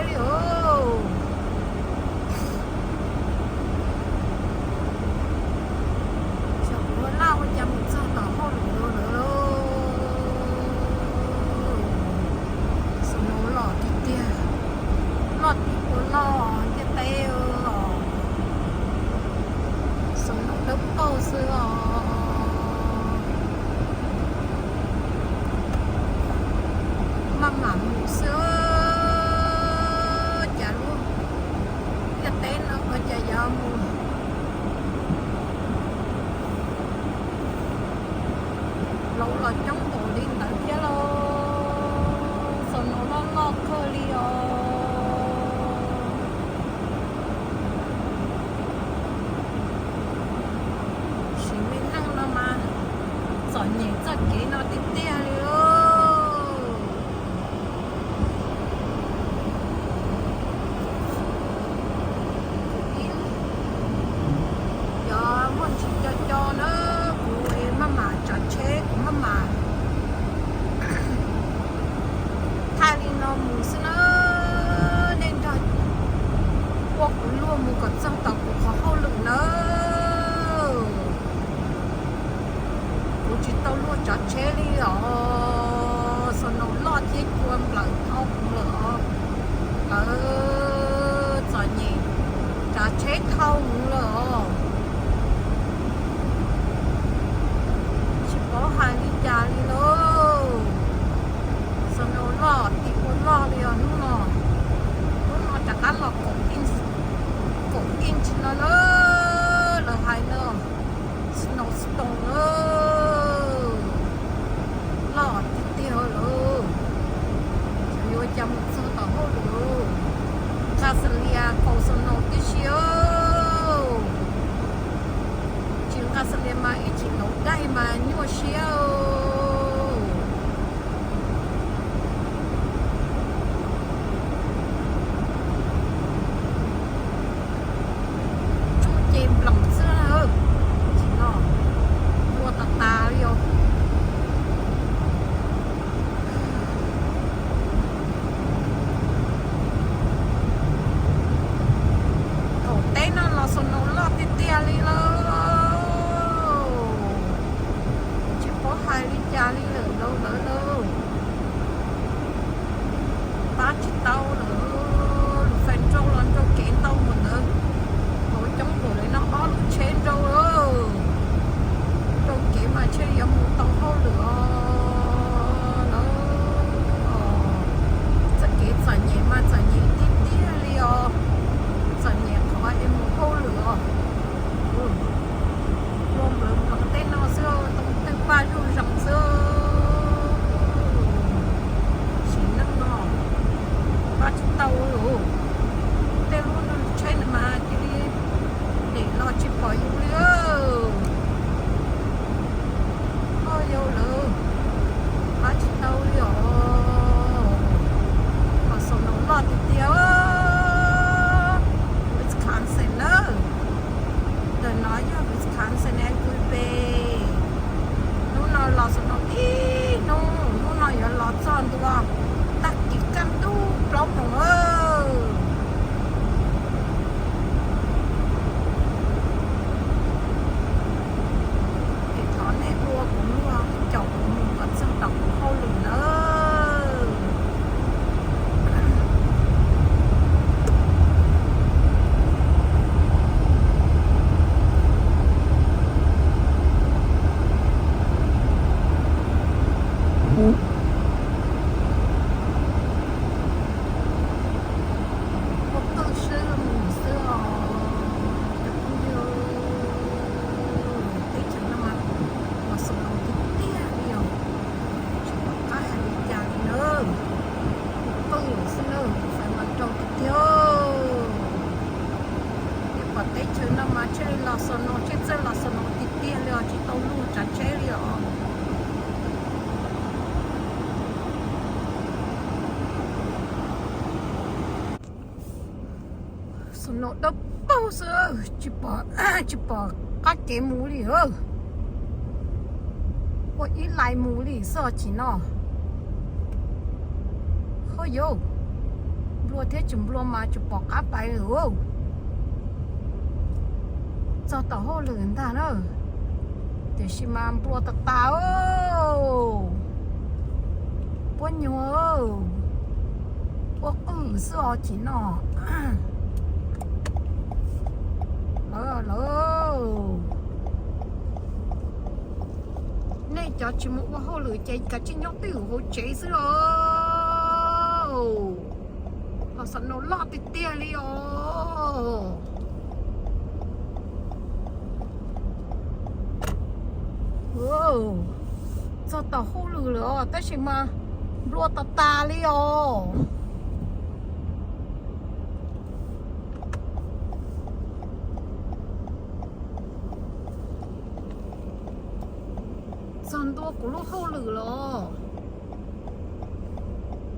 li os. Xyov ua laj ua cas mus txog tom hauj lwm no lawm. Snow loj tiag tiag, loj tib ua loj ntiaj teb os. Snow dawb paug xwb os. Maj mam mus xwb cas lub ntiaj teb no ua cas yuav mus laus los coob npaum li ntawd thiab lauj. Snow loj loj kawg li os. Sim me neej no mas txom nyem txoj kev no tiag tiag li os. Yog muaj ntsis co co na, kuv maj mam tsav tsheb, kuv maj mam thaij li no mus xwb na. Nej nrog ua kuv luag mus kom txog tom kuv qhov hauj lwm na. Kuv tsis tau luag tsav tsheb li os. Snow loj thiab cua nplawm dhau kuv lawm os. Lawv txom nyem tsav tsheb dhau kuv lawm os. Tsis paub hais li cas li lauj. Snow loj tib ua loj li os hnub no. Hnub no rov qab los kaum inch, kaum inch no na. Lawv hais no snow storm na. Loj tiag tiag lawm. Xyov yuav ua cas mus txog tom hauj lwm. Nqa xas lias kaus snow tib si. Tsis nqa xas lias mas ib tsam laus daig mas nyuaj siab. Tsuj ces nploos xwb, tsis no, ua tas tas li os. Thaum teb no los snow loj tiag tiag li lauj. Tsis paub hais li cas li lawm lauj lawv lauj. Pab tsis tau lawm, lub fais nrauj los nrauj kev ntau mus ntawd. Hauv coob npaum li no ob lub tsheb nrauj lawm. Nrauj kev mas ntshe yuav mus tau hauj lwm os lawv. Txoj kev txom nyem mas txom nyem tiag tiag li os. Txom nyem qhov es mus hauj lwm os. Ua npawg nploos tej no xwb, tau twg paj zuj zus xwb. Sim neej no pab tsis tau lawm. Tej lub tsheb no mas cia li dem los tsis pom yus li. Koj yau lawm, pab tsis tau li os. Kom snow loj tiag tiag. Wisconsin na. Ntawm no yog Wisconsin, Green Bay. Hnub no los snow ib hnub, hnub no yuav los txog ntua tag kis kaj ntug plaub moos. Es thov nej ua kuv luag caum kuv mus kom txog tom kuv hauj lwm nawb. Ua qwj sib mus xwb os cov phooj ywg. Teb chaws no mas los snow tiag tiag li os. Tsis pom qab hais li cas li nawb. Ua qwj xwb nawb, kuv xav mas nrau tiag tiag. Nej pom teb chaws no mas thiaj li los snow, thiaj txawj los snow tiag tiag li os, tsis tau luag tsav tsheb li os. Snow dawb paug xwb, tsis pom, tsis pom qab kev mus li. Ua ib lais mus li xwb os tsim no. Ho yau, nplua Ua thiab tsis nplua mas tsis pom qab pais li. Txog tom hauj lwm ntag na, tiam sis mas nplua tas tas. Puab nyuag ua qwj xwb os chim no. Lawv, lawv, nej cov tsis mus ua hauj lwm ces kav tsij nyob twj ywm hauv tsev xwb os. Los snow loj tiag tiag li os. Txog tom hauj lwm lawm os tab sis mas nplua tas tas li os. Txog ntua kuv lub hauj lwm los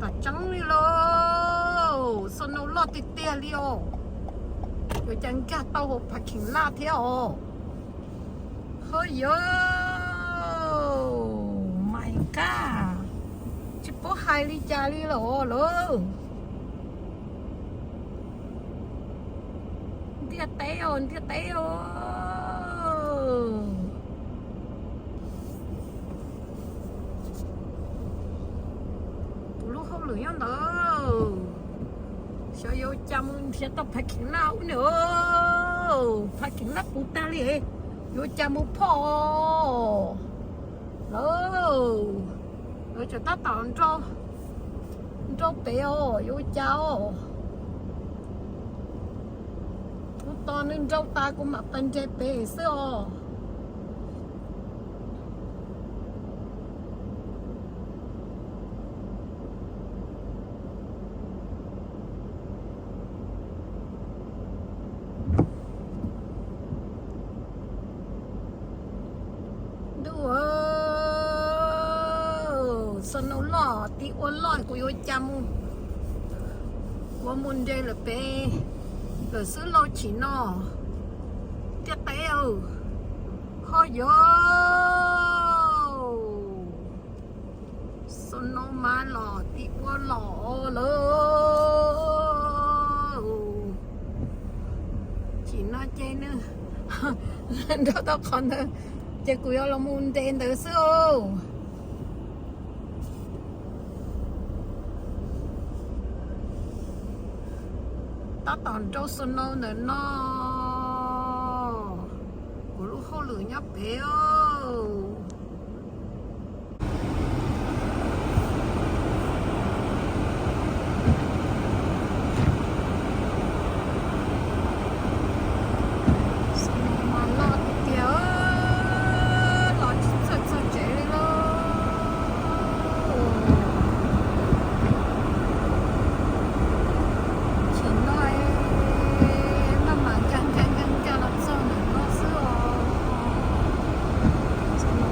tas tseeb li lauj, snow loj tiag tiag li os. Yuav cas nkag tau hauv parking lot thiab os. Hos yog, my God, tsis paub hais li cas li lawm lauj. Ntiaj teb os, ntiaj teb os. Kuv lub hauj lwm nyob ntawd, xyov yuav cas mus nrhiav tau parking lot ub ne. Parking lot puv tag li, yuav cas mus phoj lawm. Lawv tseem tab tom nrau pem os, yuav cas os. Kuv tos nws nrau tas kuv mam pais nres pem xwb os. Ntuj, snow loj tim ua loj, kuv yuav cas mus, kuv mus nres lawm pem lawm xwb lauj chim no. Ntiaj teb, hos yog, snow mas loj tim ua loj lawm. Chim no ces nws nrau tau qhov ntawd, ces kuv yuav los mus nres ntawd xwb os. Tab tom nrau snow ntawm no, kuv lub hauj lwm nyob pem os. Snow mas loj tiag tiag, los tsis txawj txog tsev li lauj. Chim no maj mam nkag nkag nkag nkag los txog ntawm no xwb os.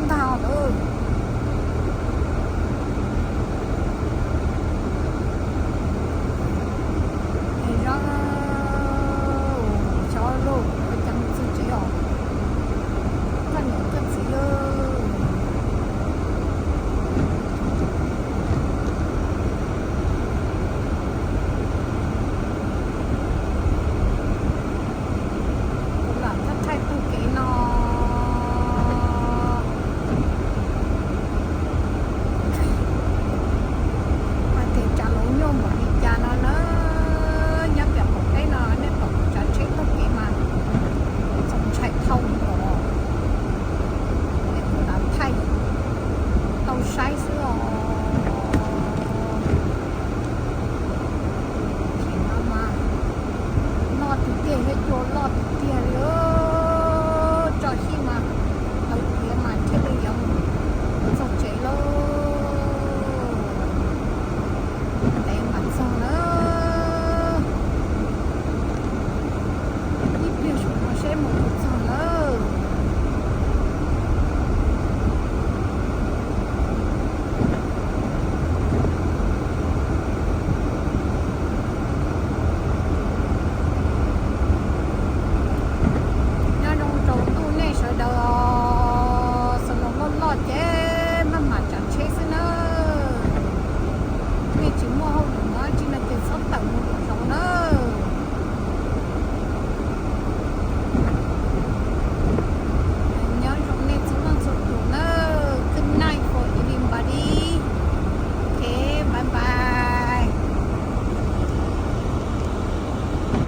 ntag lawm.